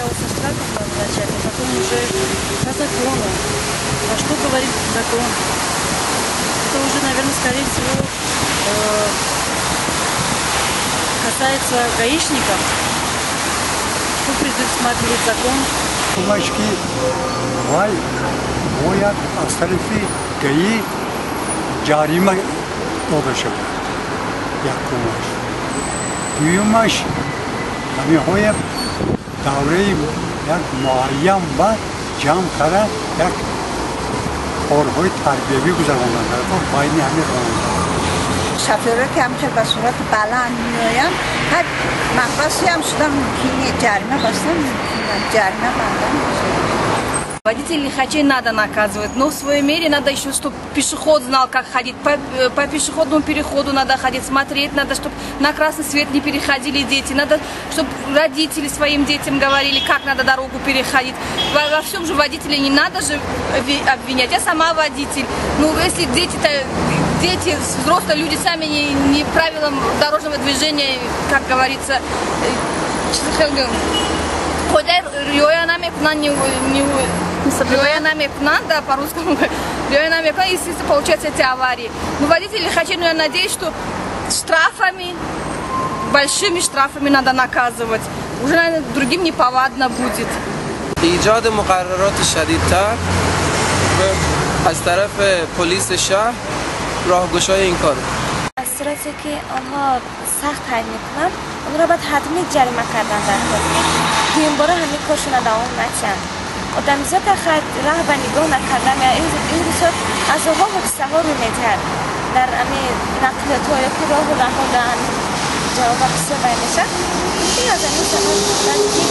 Сначала со штрафом надо начать, а потом уже по закону. А что говорит закон? Это уже, наверное, скорее всего, касается гаишников. Что предусматривает закон? Кумашки вай бояд аз тарафи ГАИ ҷарима дода шавад. Якумаш. Дуюмаш, ҳамиҳоя давраи як муайян ба ҷамъ карда, як корҳои тарбиявӣ гузаронанд байни ҳамин ронанда. Шофёро ки ҳам хел ба суръати баланд меоянд, ҳар маҳбасиам шуда мумкин, ҷарима бастан мумкин, ҷарима бандан. Водителей лихачей надо наказывать, но в своей мере надо еще, чтобы пешеход знал, как ходить. По пешеходному переходу надо ходить, смотреть надо, чтобы на красный свет не переходили дети. Надо, чтобы родители своим детям говорили, как надо дорогу переходить. Во всем же водителей не надо же обвинять. Я сама водитель. Ну, если дети-то, дети, взрослые люди сами не правилам дорожного движения, как говорится, риоя намекунанд, не риоя намекунанд, да, по-русскому риоя намекунанд, естественно, получаются эти аварии. Но водители лихачей, ну, я надеюсь, что штрафами, большими штрафами надо наказывать. Уже, наверное, другим неповадно будет. ایجاد مقررات شدیدتر از طرف پلیس شهر راهگشای این کار. از صورتی که آنها سخت ҳай мекунанд, онро бояд ҳатмӣ ҷарима кардан дар кор, дуюмбора ҳамин коршона давом натиҳанд. Одамизод раҳ ба нигоҳ накардан, ин бисёр азобҳо, ҳодисаҳо рӯй медиҳад дар ами нақлиётҳо ё ки роҳу раҳо, дар ҷавоба бисёр вай мешавад. Мумкин аз ҳамин сабаб ки